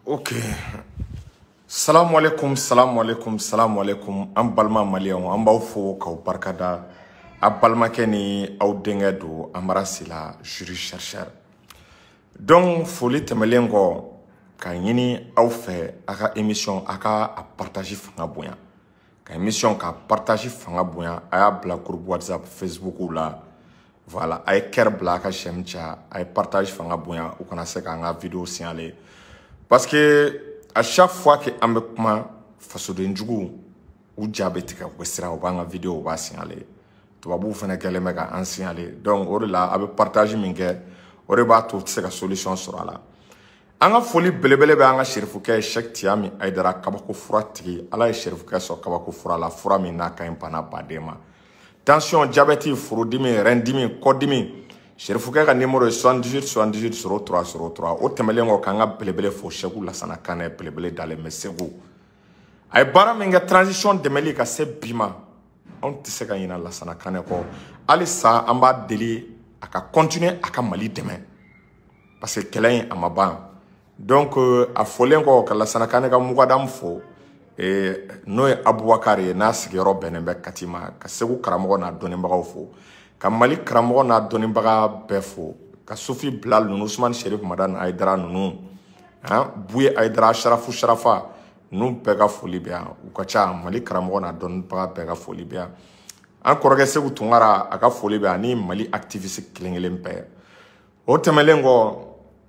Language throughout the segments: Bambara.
Ok. Salam alaikum, salam alaikum, salam alaikum. An balima maliyɛnw, an b'aw fo k'aw barikada. A balimakɛ ni aw denkɛ don Amara Sila, jury chercheur. Donc foli tɛmɛlen kɔ, k'a ɲini aw fɛ a ka émission a ka a partage fanga bonya. Ka émission ka partage fanga bonya, a y'a bila groupe WhatsApp, Facebook la. Voilà, a ye cœur bila a ka chaîne caya, a ye partage fanga bonya, u kana se k'an ka vidéo signaler. Parce que à chaque fois que an bɛ kuma fasoden jugu u ja bɛ tigɛ, u bɛ siran, u b'an ka vidéo u b'a signaler. Tubabuw fana kɛlen bɛ ka an signaler. Donc o de la a bɛ partage min kɛ, o de b'a to u tɛ se ka solution sɔrɔ a la. An ka foli belebele bɛ an ka serifukɛ Cheikh Tiyami Hayidara, kabako fura tigi. Ala ye serifukɛ sɔn kabako fura la, fura min n'a ka ɲi bana baden ma. Tension, diabète, furudimi, rein-dimi, kɔdimi. Serifukɛ ka numéro ye 78 78 03 03. O tɛmɛlen kɔ, k'an ka belebele fo Seku Lasana Kanɛ, belebele dalen bɛ Segu. A ye baara min kɛ transition dɛmɛli ka se bi ma, anw tɛ se ka ɲinɛ Lasana Kanɛ kɔ. Halisa an b'a deli a ka continuer a ka Mali dɛmɛ, parce que kɛlɛ in a ma ban. Donc a fɔlen kɔ ka Lasana Kanɛ ka mugadamu fo, n'o ye Abubakar ye, n'a sigiyɔrɔ bɛnnen bɛ Kati ma, ka Segu karamɔgɔ n'a dɔnnibagaw fo, ka Mali karamɔgɔ n'a dɔnnibaga bɛɛ fo, ka Sufi Bilal ninnu, Usumani Sherif Madani Hayidara ninnu, han Buye Hayidara, Sharafu Sharafa ninnu bɛɛ ka foli bɛ yan. U ka ca, Mali karamɔgɔ n'a dɔnnibaga bɛɛ ka foli bɛ yan. An kɔrɔkɛ Segu Tunkara, a ka foli bɛ yan, ani Mali activiste kelen kelen bɛɛ. O tɛmɛlen kɔ,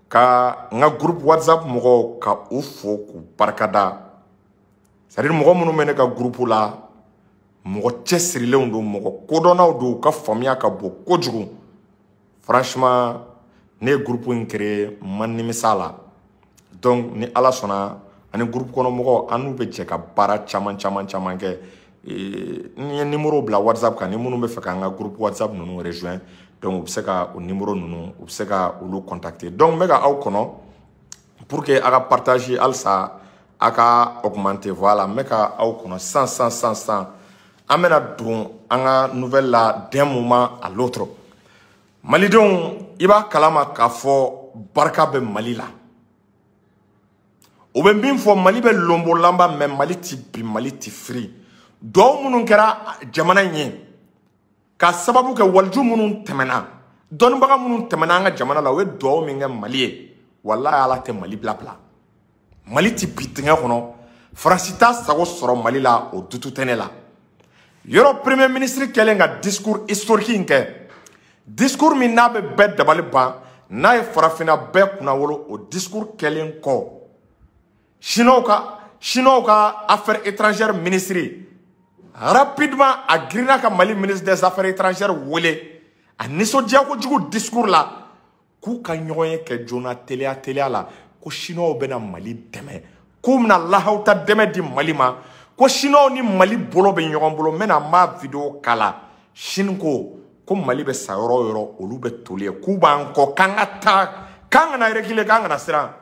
ka n ka groupe WhatsApp mɔgɔw ka u fo k'u barikada. C'est à dire mɔgɔ minnu bɛ ne ka groupe la, mɔgɔ cɛsirilenw don, mɔgɔ kodɔnnaw don, u ka faamuya ka bon kojugu. Franchement, ne ye groupe in créé, n ma nimisa la. Donc ni Ala sɔnna, ani groupe kɔnɔ mɔgɔw, an n'u bɛ jɛ ka baara caman caman caman kɛ. N ye numéro bila WhatsApp kan, ni minnu bɛ fɛ k'an ka groupe WhatsApp ninnu rejoindre, donc u bɛ se ka o numéro ninnu, u bɛ se ka olu contacter. Donc n bɛ ka aw kɔnɔ pour que a ka partager halisa, a ka augmenter. Voilà, n bɛ ka aw kɔnɔ 100 100 100 100. An bɛna don an ka nouvelle la d'un moment à l'autre. Malidenw, i b'a kalama k'a fɔ barika bɛ Mali la. O bɛ min fɔ, Mali bɛ lonbolanba, mais Mali ti bin, Mali ti firi. Dɔw minnu kɛra jamana in ye, ka sababu kɛ waliju minnu tɛmɛna, dɔnnibaga minnu tɛmɛna an ka jamana la, u ye duwawu min kɛ Mali ye, walahi Ala tɛ Mali bila bila. Mali ti bi dingɛ kɔnɔ, Faransi t'a sago sɔrɔ Mali la, o dutu tɛ ne la. Yɔrɔ premier ministre kɛlen ka discours historique in kɛ, discours min n'a bɛ bɛɛ dabali ban, n'a ye farafinna bɛɛ kunnawolo, o discours kɛlen kɔ, Chinois ka affaires étrangères ministre rapidement a girinna ka Mali ministre des affaires étrangères wele, a nisɔndiya kojugu discours la, k'u ka ɲɔgɔn ye kɛ joona teliya teliya la, ko Chinois bɛna Mali dɛmɛ, k'u bɛna lahawuta dɛmɛ di Mali ma, ko Chinois ni Mali bolo bɛ ɲɔgɔn bolo. N bɛna n b'a vidéo kala. Chine ko Mali bɛ sa yɔrɔ o yɔrɔ, olu bɛ toli ye, k'u b'an kɔ, k'an ka taa, k'an kana reculer, k'an kana siran.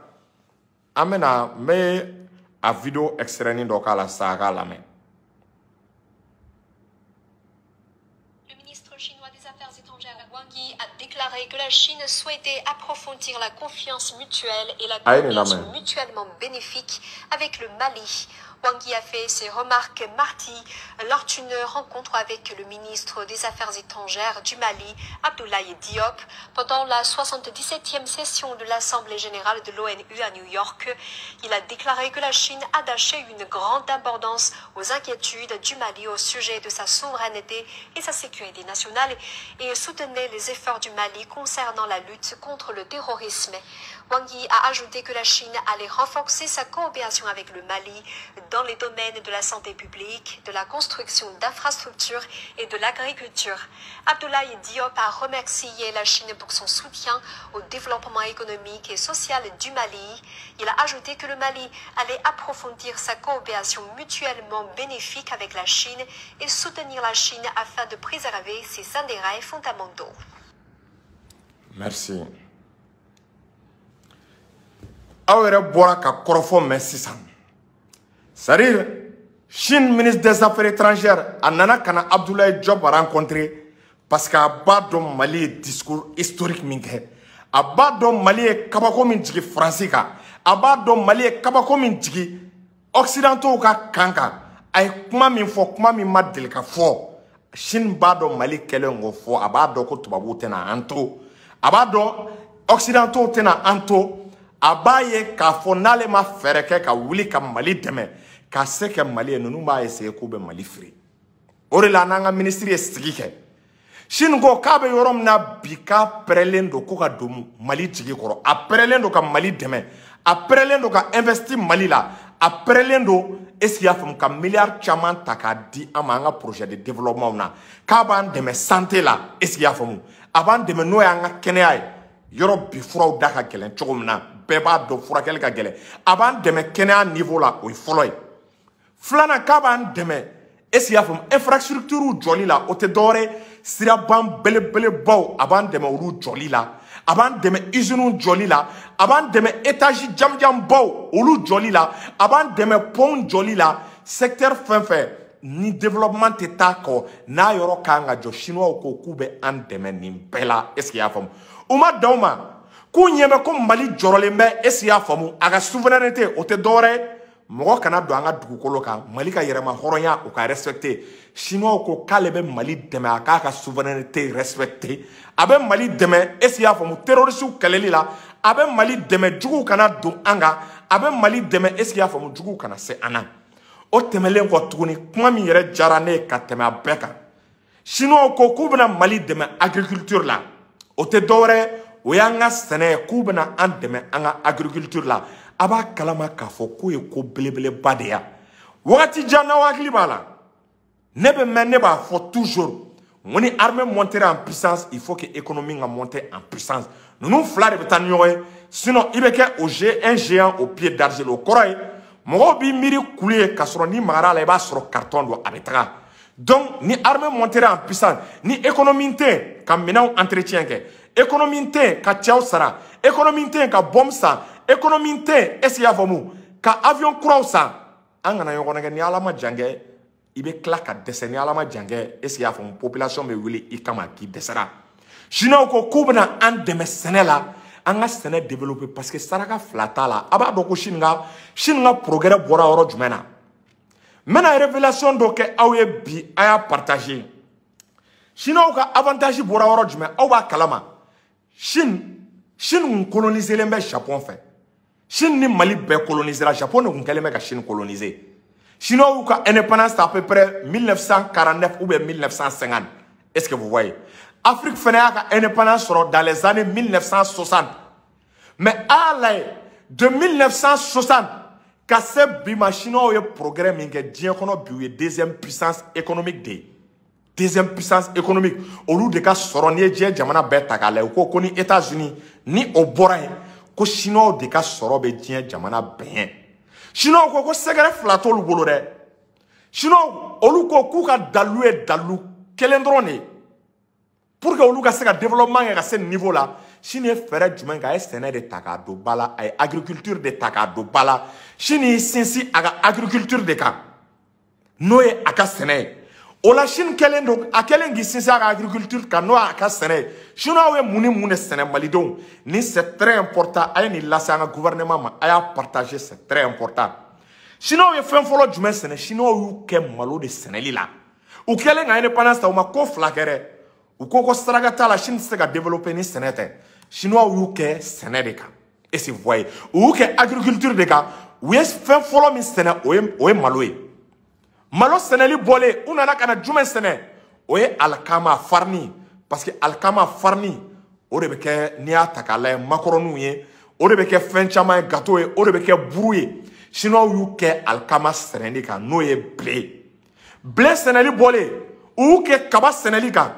An bɛna n bɛ a vidéo extrait dɔ k'a la sisan, a k'a lamɛn. Le ministre chinois des Affaires étrangères Wang Yi a déclaré que la Chine souhaitait approfondir la confiance mutuelle et la A ye nin coopération lamɛn. mutuellement bénéfique avec le Mali. Wang Yi a fait ses remarques mardi lors d'une rencontre avec le ministre des Affaires étrangères du Mali, Abdoulaye Diop, pendant la 77e session de l'Assemblée générale de l'ONU à New York. Il a déclaré que la Chine attachait une grande importance aux inquiétudes du Mali au sujet de sa souveraineté et sa sécurité nationale et soutenait les efforts du Mali concernant la lutte contre le terrorisme. Wang Yi a ajouté que la Chine allait renforcer sa coopération avec le Mali dans les domaines de la santé publique, de la construction d'infrastructures et de l'agriculture. Abdoulaye Diop a remercié la Chine pour son soutien au développement économique et social du Mali. Il a ajouté que le Mali allait approfondir sa coopération mutuellement bénéfique avec la Chine et soutenir la Chine afin de préserver ses intérêts fondamentaux. Merci. Aw yɛrɛ bɔra ka kɔrɔfɔ mɛn sisan. C'est-à-dire, Chine ministre des Affaires étrangères a nana ka na Abdoulaye Diop rencontrer Parce que a b'a dɔn Mali ye discours historique min kɛ, a b'a dɔn Mali ye kabako min jigin Faransi kan, a b'a dɔn Mali ye kabako min jigin Occidentaux ka kan kan. A ye kuma min fɔ, kuma min ma deli ka fɔ. Chine b'a dɔn Mali kɛlen k'o fɔ, a b'a dɔn ko tubabuw tɛna an to, a b'a dɔn Occidentaux tɛna an to. A b'a ye k'a fɔ n'ale ma fɛɛrɛ kɛ ka wuli ka Mali dɛmɛ ka se kɛ Mali ye, ninnu b'a essayer k'u bɛ Mali feere. O de la n'an ka ministre ye sigi kɛ, Chine ko k'a bɛ yɔrɔ min na bi, k'a pɛrɛlen don ko ka don Mali jigi kɔrɔ, a pɛrɛlen don ka Mali dɛmɛ, a pɛrɛlen don ka investir Mali la, a pɛrɛlen don, est-ce qu'il y'a faamu, ka miliyari caman ta k'a di an ma an ka projet de développement na, k'a b'an dɛmɛ santé la, est-ce qu'il y'a faamu, a b'an dɛmɛ n'o y'an ka kɛnɛya ye. Yɔrɔ bi furaw da ka gɛlɛn cogo min na, bɛɛ b'a dɔn furakɛli ka gɛlɛn, a b'an dɛmɛ kɛnɛya niveau la, o ye fɔlɔ ye. Filanan, k'a b'an dɛmɛ, est-ce qu'il y'a faamu, infrastructure jɔli la, o tɛ dɔwɛrɛ ye, siraban belebelebaw, a b'an dɛmɛ olu jɔli la, a b'an dɛmɛ usines jɔli la, a b'an dɛmɛ étage jamujanbaw olu jɔli la, a b'an dɛmɛ pont jɔli la. Secteur fɛn fɛn ni développement tɛ taa kɔ, n'a yɔrɔ kan ka jɔ, chinois ko k'u bɛ an dɛmɛ nin bɛɛ la. Est-ce qu'il y'a faamu? U ma dan o ma, k'u ɲɛ bɛ ko Mali jɔrɔlen bɛ, est-ce qu'il y'a faamu, a ka souveraineté, o tɛ dɔwɛrɛ ye, mɔgɔ kana don an ka dugukolo kan, Mali ka yɛrɛma hɔrɔnya o ka respecter. Chinois ko k'ale bɛ Mali dɛmɛ a k'a ka souveraineté respecter, a bɛ Mali dɛmɛ, est-ce qu'il y'a faamu, terroristes kɛlɛli la, a bɛ Mali dɛmɛ juguw kana don an kan, a bɛ Mali dɛmɛ, est-ce qu'il y'a faamu, juguw kana se an na. O tɛmɛlen kɔ tuguni, kuma min yɛrɛ diyara ne ye ka tɛmɛ a bɛɛ kan, Chinois ko k'u bɛna Mali dɛmɛ agriculture la, o tɛ dɔwɛrɛ, o y'an ka sɛnɛ ye, k'u bɛna an dɛmɛ an ka agriculture la. A b'a kalama k'a fɔ k'o ye ko belebeleba de ya. Wagati jan n'aw hakili b'a la, ne bɛ mɛn ne b'a fɔ toujours, n ko ni armée montera en puissance, il faut que économie ka monter en puissance. Ninnu fila de bɛ taa ni ɲɔgɔn ye, sinon i bɛ kɛ au un géant au pied d'argile. O kɔrɔ ye mɔgɔw b'i miiri kulu ye, k'a sɔrɔ n'i magara a la, i b'a sɔrɔ carton don, a bɛ taga. Donc ni armée montera en puissance, ni économie tɛ yen ka minɛnw entretien kɛ, économie tɛ yen ka cɛw sara, économie tɛ yen ka bombe san, économie tɛ yen, est-ce qu'il y'a faamu, ka avion kuraw san, an kana ɲɔgɔn nɛgɛ. Ni Ala ma jan kɛ, i bɛ tila ka dɛsɛ. Ni Ala ma jan kɛ, est-ce qu'il y'a faamu, population bɛ wuli i kama k'i dɛsɛra. Chinois ko k'u bɛna an dɛmɛ sɛnɛ la, an ka sɛnɛ développer, parce que saraka fila t'a la. A b'a dɔn ko Chine ka progrès bɔra yɔrɔ jumɛn na? N bɛna révélation dɔ kɛ aw ye bi, a y'a partager. Chinois ka avantage bɔra yɔrɔ jumɛn? Aw b'a kalama, Chine kun colonisé bɛ Japon fɛ. Chine ni Mali bɛɛ colonisé la, Japon de kun kɛlen bɛ ka Chine coloniser. Chinois y'u ka indépendance à peu près 1949 ou bien 1950. Est-ce que vous voyez? Afrique fɛnɛ y'a ka indépendance sɔrɔ dans les années 1960. Mais a y'a lajɛ, de 1960 ka se bi ma, Chinois ye progrès min kɛ diɲɛ kɔnɔ bi, u ye deuxième puissance économique de ye. Deuxième puissance économique, olu de ka sɔrɔ, n'i ye diɲɛ jamana bɛɛ ta k'a lajɛ, u ko ko ni États-Unis ni o bɔra yen, ko Chinois de ka sɔrɔ bɛ diɲɛ jamana bɛɛ ɲɛ. Chinois ko ko sɛgɛrɛ fila t'olu bolo dɛ. Chinois olu ko k'u ka dalu ye dalu kelen dɔrɔn de ye pour que olu ka se ka développement kɛ ka se nin niveau la. Chine ye fɛɛrɛ jumɛn kɛ? A ye sɛnɛ de ta k'a don ba la, a ye agriculture de ta k'a don ba la. Chine y'i sinsin a ka agriculture de kan, n'o ye a ka sɛnɛ ye. O la Chine kɛlen don, a kɛlen k'i sinsin a ka agriculture kan, n'o y'a ka sɛnɛ ye. Chinois ye mun ni mun de sɛnɛ? Malidenw, ni c'est très important, a ye nin lase an ka gouvernement ma, a y'a partager, c'est très important. Chinois ye fɛn fɔlɔ jumɛn sɛnɛ? Chinois y'u kɛ malo de sɛnɛli la. U kɛlen ka indépendance ta, u ma ko fila kɛ dɛ. U ko ko saraka t'a la, Chine tɛ se ka développer ni sɛnɛ tɛ. Chinois y'u kɛ sɛnɛ de kan. Est-ce que vous voyez? U y'u kɛ agriculture de kan. U ye fɛn fɔlɔ min sɛnɛ, o ye malo ye. Malo sɛnɛli bɔlen, u nana ka na jumɛn sɛnɛ? O ye alikama farini, parce que alikama farini, o de bɛ kɛ, n'i y'a ta k'a lajɛ, makɔrɔniw ye, o de bɛ kɛ fɛn caman ye, gâteau ye, o de bɛ kɛ buru ye. Chinois y'u kɛ alikama sɛnɛli kan, n'o ye blé. Blé sɛnɛli bɔlen, u y'u kɛ kaba sɛnɛli kan,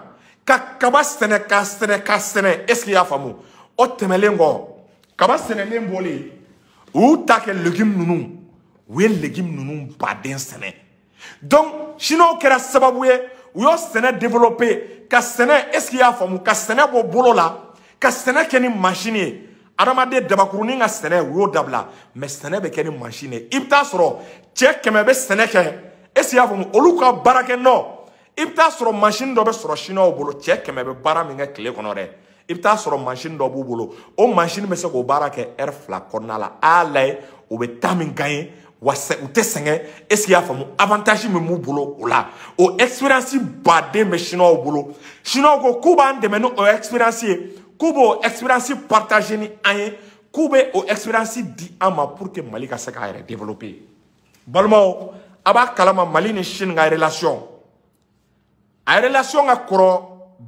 ka kaba sɛnɛ, ka sɛnɛ, ka sɛnɛ. Est ce que i y'a faamu? O tɛmɛlen kɔ, kaba sɛnɛlen bɔlen, u y'u ta kɛ légumes ninnu, u ye légumes ninnu baden sɛnɛ. Donc chinois kɛra sababu ye, u y'o sɛnɛ développer, ka sɛnɛ, est ce que i y'a faamu, ka sɛnɛ bɔ bolo la, ka sɛnɛ kɛ ni machine ye. Adamaden dabakurunin ka sɛnɛ, u y'o dabila, mais sɛnɛ bɛ kɛ ni machine ye. I bɛ taa sɔrɔ cɛ 100 bɛ sɛnɛ kɛ, est ce que i y'a faamu, olu ka baarakɛ nɔ, I bɛ taa sɔrɔ machine dɔ bɛ sɔrɔ chinois bolo, cɛ 100 bɛ baara min kɛ tile kɔnɔ dɛ, i bɛ taa sɔrɔ machine dɔ b'u bolo, o machine bɛ se k'o baara kɛ heure 2 kɔnɔna la. A y'a lajɛ u bɛ temps min gagner, wa u tɛ sɛgɛn. Est ce que i y'a faamu? Avantage min b'u bolo o la, o expérience baden bɛ chinois bolo. Chinois ko k'u b'an dɛmɛ ni o expérience ye, k'u b'o expérience partager ni an ye, k'u bɛ o expérience di an ma pour que Mali ka se k'a yɛrɛ développer. Balimaw, a b'a kalama Mali ni Chine ka relation, a relation ka kɔrɔ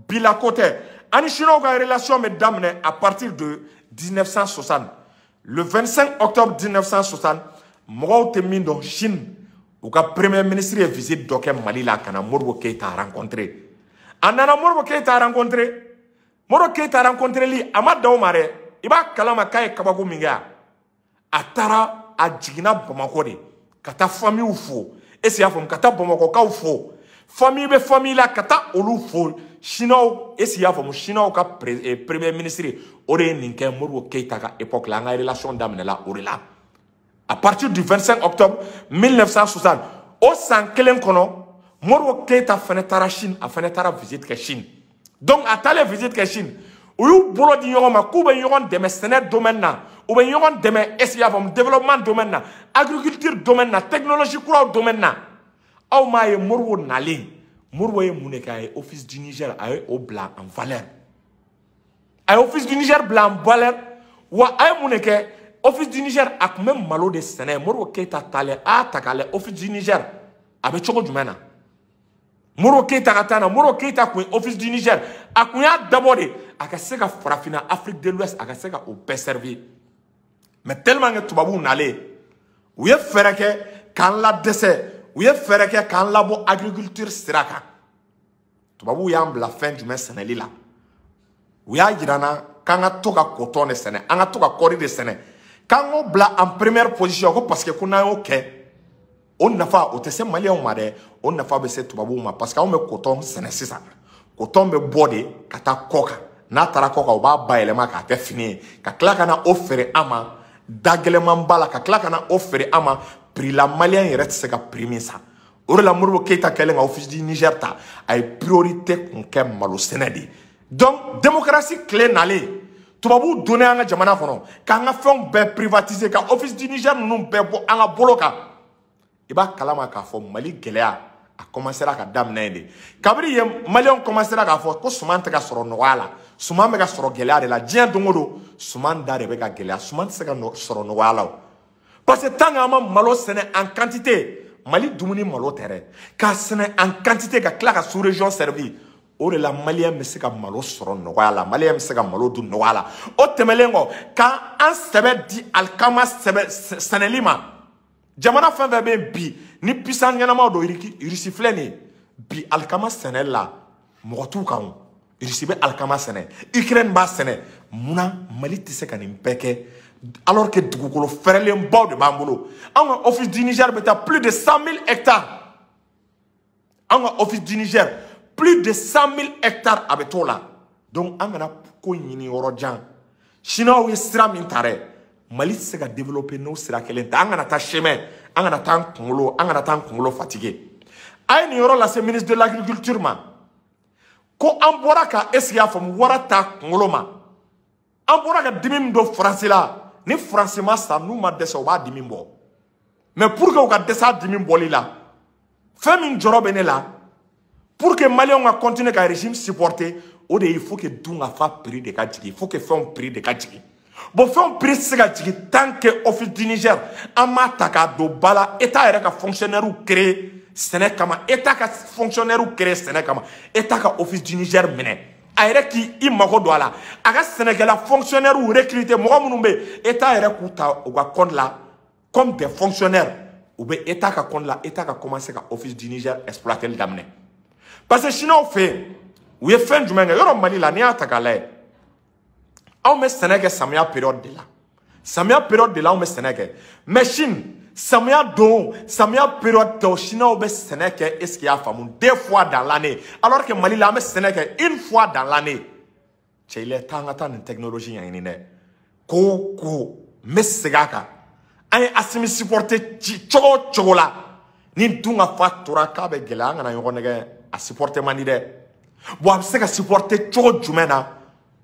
bila ko tɛ. Ani chinois ka relation bɛ daminɛ à partir de 1960, le 25 octobre 1960. Mɔgɔw tɛ min dɔn, Chine u ka premier ministre ye visite dɔ kɛ Mali la ka na Modibo Keïta rencontrer. A nana Modibo Keïta rencontrer. Modibo Keïta rencontreli, a ma dan o ma dɛ. I b'a kalama k'a ye kabako min kɛ, a taara a jiginna Bamakɔ de ka taa famille fo. Est ce que i y'a faamu? Ka taa Bamakɔkaw fo, famille bɛ famille la, ka taa olu fo. Chinois, est ce que i y'a faamu? Chinois ka premier ministre o de ye nin kɛ Modibo Keïta ka époque la. An ka relation daminɛla o de la à partir du 25 octobre 1960. O san kelen kɔnɔ, Modibo Keïta fɛnɛ taara Chine, a fɛnɛ taara visite kɛ Chine. Donc a taalen visite kɛ Chine, u y'u bolo di ɲɔgɔn ma k'u bɛ ɲɔgɔn dɛmɛ sɛnɛ domaine na, u bɛ ɲɔgɔn dɛmɛ, est ce que i y'a faamu, développement domaine na, agriculture domaine na, technologie kuraw domaine na. Aw m'a ye, Modibo nalen, Modibo ye mun de kɛ? A ye Office du Niger, a ye o bila en valeur. A ye Office du Niger bila en valeur. Wa a ye mun de kɛ? Office du Niger, a tun bɛ malo de sɛnɛ. Modibo Keïta taalen, a y'a ta k'a lajɛ, Office du Niger a bɛ cogo jumɛn na? Modibo Keïta ka taa na, Modibo Keïta kun ye Office du Niger, a kun y'a dabɔ de a ka se ka farafinna, Afrique de l'Ouest, a ka se ka o bɛɛ servir. Mais tellement que tubabuw nalen, u ye fɛɛrɛ kɛ k'an la dɛsɛ, u ye fɛɛrɛ kɛ k'an labɔ agriculture sira kan. Tubabuw y'an bila fɛn jumɛn sɛnɛli la? U y'a jira n na k'an ka to ka coton de sɛnɛ, an ka to ka kɔɔri de sɛnɛ, k'an k'o bila en première position, ko parce que ko n'an y'o kɛ, o nafa o tɛ se maliyɛnw ma dɛ, o nafa bɛ se tubabuw ma. Parce que anw bɛ coton sɛnɛ sisan, coton bɛ bɔ de ka taa kɔ kan. N'a taara kɔ kan, u b'a bayɛlɛma k'a kɛ fini ye, ka tila ka na o feere an ma da gɛlɛnmanba la, ka tila ka na o feere an ma prix la maliyɛn yɛrɛ tɛ se ka prix min san. O de la Modibo Keïta kɛlen ka Office du Niger ta, a ye priorité kun kɛ malo sɛnɛ de ye. Donc démocratie tile nalen, tubabuw donnen an ka jamana kɔnɔ k'an ka fɛnw bɛɛ privatiser, ka Office du Niger ninnu bɛɛ bɔ an ka bolo kan, i b'a kalama k'a fɔ Mali gɛlɛya a commencera ka daminɛ yen de. Kabini yen, maliyɛnw commencera k'a fɔ ko suman tɛ ka sɔrɔ nɔgɔya la, suman bɛ ka sɔrɔ gɛlɛya de la. Diɲɛ don o don, suman da de bɛ ka gɛlɛya, suman tɛ se ka sɔrɔ nɔgɔya la o. Parce que tant qu'an ma malo sɛnɛ en quantité, Mali dumuni malo tɛ dɛ, k'a sɛnɛ en quantité ka tila ka sous région servir, o de la maliyɛn bɛ se ka malo sɔrɔ nɔgɔya la, maliyɛn bɛ se ka malo dun nɔgɔya la. O tɛmɛnen kɔ, k'an sɛbɛ di alikama sɛbɛ sɛnɛli ma. Jamana fɛn fɛn bɛ yen bi ni puissance ɲɛnamaw don, Irisi filɛ nin ye bi, alikama sɛnɛli la mɔgɔ t'u kan o. Irisi bɛ alikama sɛnɛ, Ukraine b'a sɛnɛ. Munna Mali tɛ se ka nin bɛɛ kɛ, alors que dugukolo fɛrɛlenbaw de b'an bolo? An ka Office du Niger bɛ taa plus de 100 000 hectares. An ka Office du Niger, plus de 100 000 hectares, a bɛ t'o la. Donc an kana ko ɲini yɔrɔ jan. Chinois ye sira min ta dɛ, Mali tɛ se ka développer n'o sira kelen tɛ. An kana taa chemin, an kana taa an kunkolo, an kana taa an kunkolo fatiguer. A ye nin yɔrɔ lase ministre de l'Agriculture ma ko an bɔra ka, est ce que i y'a faamu, wara ta kunkolo ma. An bɔra ka dimi min don Faransi la, ni Faransi ma sa, n'u ma dɛsɛ, u b'a dimi bɔ. Mais pour que u ka dɛsɛ a dimi bɔli la, fɛn min jɔrɔ bɛ ne la, pour que maliyɛnw ka continuer ka régime supporter, o de ye il faut que dun ka fa prix de ka jigin, il faut que fɛnw prix de ka jigin. Bon, fɛnw prix tɛ se ka jigin tant que Office du Niger, an m'a ta k'a don ba la. État yɛrɛ ka fonctionnaire créer sɛnɛ kama, état ka fonctionnaire créer sɛnɛ kama, état ka Office du Niger minɛ, a yɛrɛ k'i mago don a la, a ka sɛnɛkɛla fonctionnaire recruter. Mɔgɔ minnu bɛ yen, état yɛrɛ k'u ta u ka compte la comme des fonctionnaires, u bɛ état ka compte la, état ka commencer ka Office du Niger exploiter daminɛ. Parce que chinois fɛ yen, u ye fɛn jumɛn kɛ yɔrɔ Mali la? N'i y'a ta k'a lajɛ, anw bɛ sɛnɛ kɛ samiya période de la, samiya période de la anw bɛ sɛnɛ kɛ. Mais Chine, samiya don, samiya période tɛ, chinois bɛ sɛnɛ kɛ, est ce que i y'a faamu, deux fois dans l'année, alors que Mali la, an bɛ sɛnɛ kɛ une fois dans l'année. Cɛ, il est temps an ka taa nin technologie ɲɛɲini dɛ. Ko o ko, n bɛ segin a kan, an ye Asimi supporter ci cogo o cogo la, ni dun ka fa tora k'a bɛ gɛlɛya, an kana ɲɔgɔn nɛgɛ. A supporter man di dɛ. Bon, a bɛ se ka supporter cogo jumɛn na?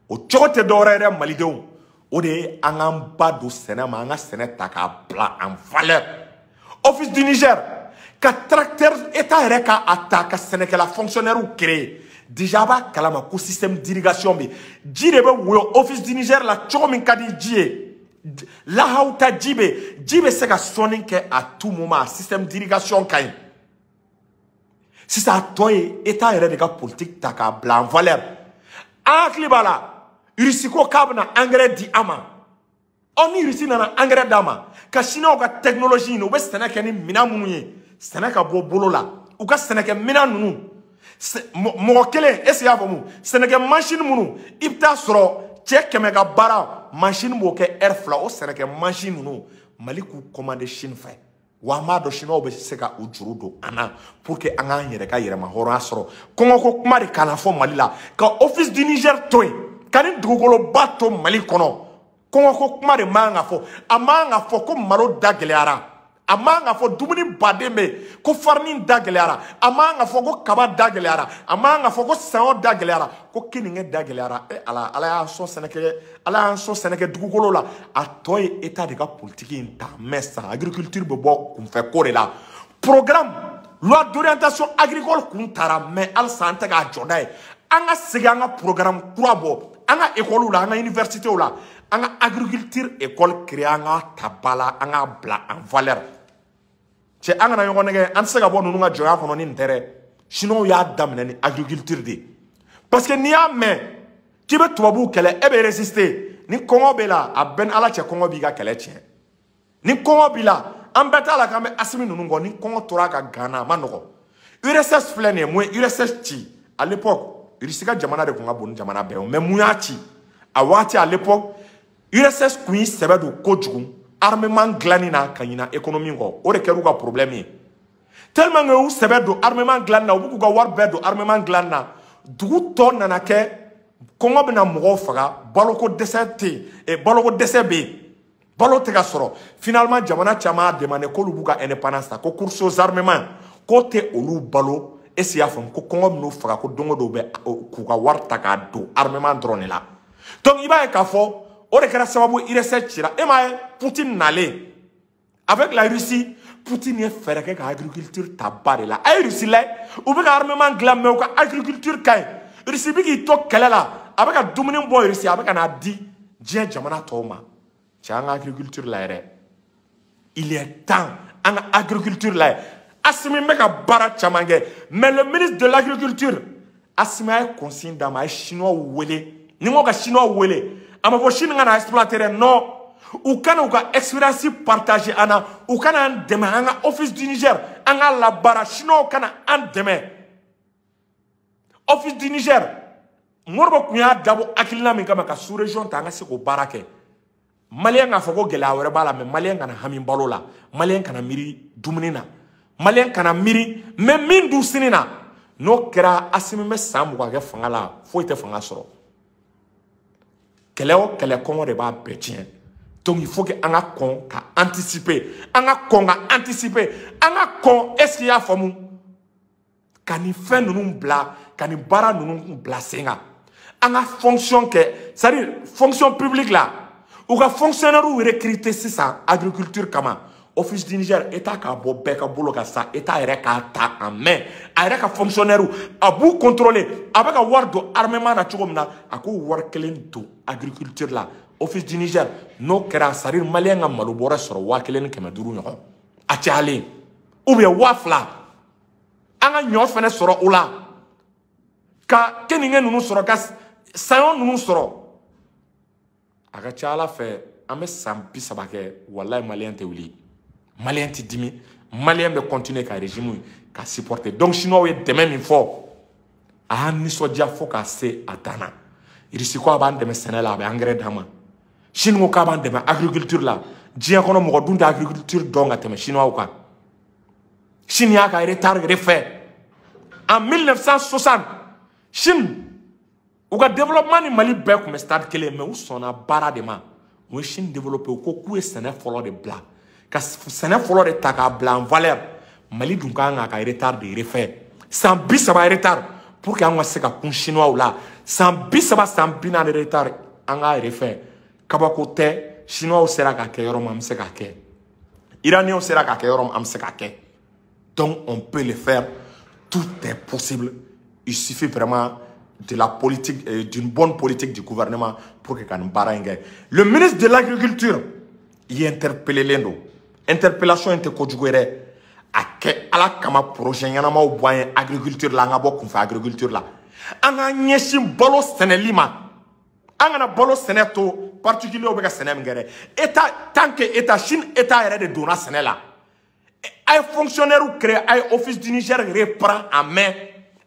O cogo tɛ dɔwɛrɛ ye dɛ, malidenw. O de ye an k'an ba don sɛnɛ ma, an ka sɛnɛ ta k'a bila en valeur. Office du Niger ka tracteur, état yɛrɛ ka a ta ka sɛnɛkɛla fonctionnaire créer. Déjà a b'a kalama ko système d'irrigation bɛ, ji de bɛ woyo Office du Niger la cogo min ka di ji ye. Lahaw ta ji bɛ, ji bɛ se ka sɔnni kɛ à tout moment, système d'irrigation ka ɲi. Sisan a tɔ ye état yɛrɛ de ka politique ta k'a bila en valeur. An hakili b'a la, Russie ko k'a bɛna engrais di an ma. Ɔ, ni Russie nana engrais d'a ma, ka Chinois ka technologie ɲini, u bɛ sɛnɛ kɛ ni minɛn minnu ye, sɛnɛ ka bɔ bolo la, u ka sɛnɛkɛ minɛn ninnu, mɔgɔ kelen, est ce que i y'a faamu, sɛnɛkɛ machine minnu, i bɛ taa sɔrɔ cɛ 100 ka baara, machine b'o kɛ heure 2. O sɛnɛkɛ machine ninnu, Mali k'u commander Chine fɛ. Wa an b'a dɔn Chinois bɛ se ka u juru don an na pour que an k'an yɛrɛ ka yɛrɛma hɔrɔnya sɔrɔ. Kɔngɔko kuma de kana fɔ Mali la, ka Office du Niger to yen, ka ni dugukoloba to Mali kɔnɔ. Kɔngɔko kuma de man kan ka fɔ. A man kan ka fɔ ko malo da gɛlɛyara, a man kan ka fɔ dumuni baden bɛ yen ko farini da gɛlɛyara, a man kan ka fɔ ko kaba da gɛlɛyara, a man kan ka fɔ ko saɲɔ da gɛlɛyara, ko keninge da gɛlɛyara. E Ala, Ala y'an sɔn sɛnɛkɛ, Ala y'an sɔn sɛnɛkɛ dugukolo la. A tɔ ye état de ka politique in ta. Mais sisan agriculture bɛ bɔ kunfɛ ko de la. Programme loi d'orientation agricole kun taara, mais halisa an tɛ k'a jɔ n'a ye. An ka segin an ka programme kura bɔ an ka école la, an ka université la, an ka agriculture école créer, an k'a ta ba la, an k'a bila en valeur. Cɛ, an kana ɲɔgɔn nɛgɛ, an tɛ se ka bɔ ninnu ka jɔnya kɔnɔ ni nin tɛ dɛ. Chinois y'a daminɛ ni agriculture de ye, parce que n'i y'a mɛn k'i bɛ tubabuw kɛlɛ, e bɛ résister. Ni kɔngɔ b'e la, a bɛɛ ni Ala cɛ, kɔngɔ b'i ka kɛlɛ tiɲɛ. Ni kɔngɔ b'i la, an bɛɛ t'a la k'an bɛ Asimi ninnu kɔ. Ni kɔngɔ tora ka gan na, a ma nɔgɔ. URSS filɛ nin ye, mun ye URSS ci? À l'époque, Russie ka jamana de tun ka bon ni jamana bɛɛ ye, mais mun y'a ci a waati? À l'époque, URSS kun y'i sɛbɛ don kojugu armement dilanni na ka ɲina économie kɔ. O de kɛra u ka problème ye, tellement que u sɛbɛ don armement dilanni na, u bɛ k'u ka wari bɛɛ don armement dilanni na. Dugu tɔ nana kɛ kɔngɔ bɛna mɔgɔw faga, baloko dɛsɛ tɛ yen, baloko dɛsɛ bɛ yen, balo tɛ ka sɔrɔ. Finalement, jamana caman y'a demandé k'olu b'u ka indépendance ta, ko course aux armements k'o tɛ olu balo. Est ce que i y'a faamu ko kɔngɔ bɛn'u faga, ko don o don u bɛ k'u ka wari ta k'a don armement dɔrɔn de la? Donc i b'a ye k'a fɔ o de kɛra sababu URSS cira. E m'a ye, Poutine nalen avec la Russie, Poutine ye fɛɛrɛ kɛ ka agriculture ta ba de la. A ye Russie lajɛ, u bɛ ka armement dilan, mais u ka agriculture ka ɲi. Russie bɛ k'i to kɛlɛ la, a bɛ ka dumuni bɔ Russie, a bɛ ka n'a di diɲɛ jamana tɔw ma. Cɛ, an ka agriculture la yɛrɛ, il est temps an ka agriculture la. Assimi bɛ ka baara caman kɛ, mais le ministre de l'agriculture, Assimi a ye consigne d'a ma, a ye Chinois wele. Ni n ko ka Chinois wele, a ma fɔ Chine ka na exploiter dɛ, non, u kana u ka expérience partager an na, u kana an dɛmɛ an ka Office du Niger an k'a labaara. Chinois kana an dɛmɛ Office du Niger. Modibo kun y'a dabɔ hakilina min kama ka sous région ta, an ka se k'o baara kɛ. Maliyɛn k'a fɔ ko gɛlɛya wɛrɛ b'a la, mais maliyɛn kana hami balo la, maliyɛn kana miiri dumuni na, maliyɛn kana miiri n bɛ min dun sini na. N'o kɛra, Asimi bɛ san 20 kɛ fanga la, foyi tɛ fanga sɔrɔ. Kɛlɛ o kɛlɛ, kɔngɔ de b'a bɛɛ tiɲɛ. Donc il faut que an ka kɔn ka anticiper, an ka kɔn ka anticiper, an ka kɔn, est ce que i y'a faamu, ka nin fɛn ninnu bila, ka nin baara ninnu bila sen kan, an ka fonction kɛ, c'est à dire fonction publique la, u ka fonctionnaire recruter sisan agriculture kama. Office du Niger, état k'a bɔ bɛɛ ka bolo kan sa, état yɛrɛ k'a ta en main, a yɛrɛ ka fonctionnaire a b'u contrôler. A bɛ ka wari don armement na cogo min na, a k'o wari kelen don agriculture la, Office du Niger. N'o kɛra, c'est à dire maliyɛn ka malo bɔrɛ sɔrɔ 1500 ɲɔgɔn a cayalen, ou bien 2000, an ka ɲɔ fɛnɛ sɔrɔ o la, ka keninge ninnu sɔrɔ, ka saɲɔ ninnu sɔrɔ. A ka ca Ala fɛ, an bɛ san 30 kɛ, walayi, maliyɛn tɛ wuli, maliyɛn tɛ dimi, maliyɛn bɛ continuer ka régime ka supporter. Donc Chinois ye dɛmɛ min fɔ, a y'an nisɔndiya fo k'a se a dan na. Russie ko a b'an dɛmɛ sɛnɛ la, a bɛ engrais d'an ma. Chine ko k'a b'an dɛmɛ agriculture la. Diɲɛ kɔnɔ, mɔgɔ dun tɛ agriculture dɔn ka tɛmɛ Chinois kan. Chine y'a ka retard refait en 1960. Chine u ka développement ni Mali bɛɛ tun bɛ stade kelen, mais u sɔnna baara de ma. U ye Chine développé, u ko k'u ye sɛnɛ fɔlɔ de bila, ka sɛnɛ fɔlɔ de ta k'a bila en valeur. Mali dun kan k'a ka retard de refaire. San 30 retard pour que an ka se ka kun chinois la. San 30, san 40 retard an k'a refait. Kabako tɛ, chinois sera k'a kɛ yɔrɔ min, an bɛ se k'a kɛ. Iraniens sera k'a kɛ yɔrɔ min, an bɛ se k'a kɛ. Donc on peut le faire, tout est possible. Il suffit vraiment de la politique, d'une bonne politique du gouvernement pour que ka nin baara in kɛ. Le ministre de l'Agriculture, i interpellé don. Interpellation in tɛ kojugu ye dɛ. A kɛ Ala kama, projet ɲɛnamaw bɔ an ye agriculture la, an ka bɔ kunfɛ agriculture la. An k'an ɲɛsin balo sɛnɛli ma. An kana balo sɛnɛ to particulier bɛ ka sɛnɛ min kɛ dɛ. État, tant que état, Chine état yɛrɛ de donna sɛnɛ la. A ye fonctionnaire créé, a ye Office du Niger reprend en main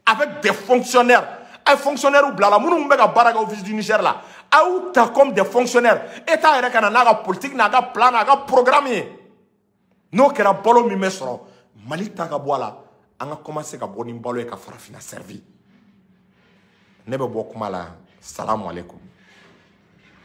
avec des fonctionnaires. A ye fonctionnaire bila la, minnu bɛ ka baara kɛ Office du Niger la, a y'u ta comme des fonctionnaires. État yɛrɛ ka na n'a ka politique, n'a ka plan, n'a ka programme ye. N'o kɛra, balo min bɛ sɔrɔ, Mali ta ka bɔ a la, an ka commencer ka bɔ ni balo ye ka farafinna servi. Ne bɛ bɔ kuma la. Salamu aleykum.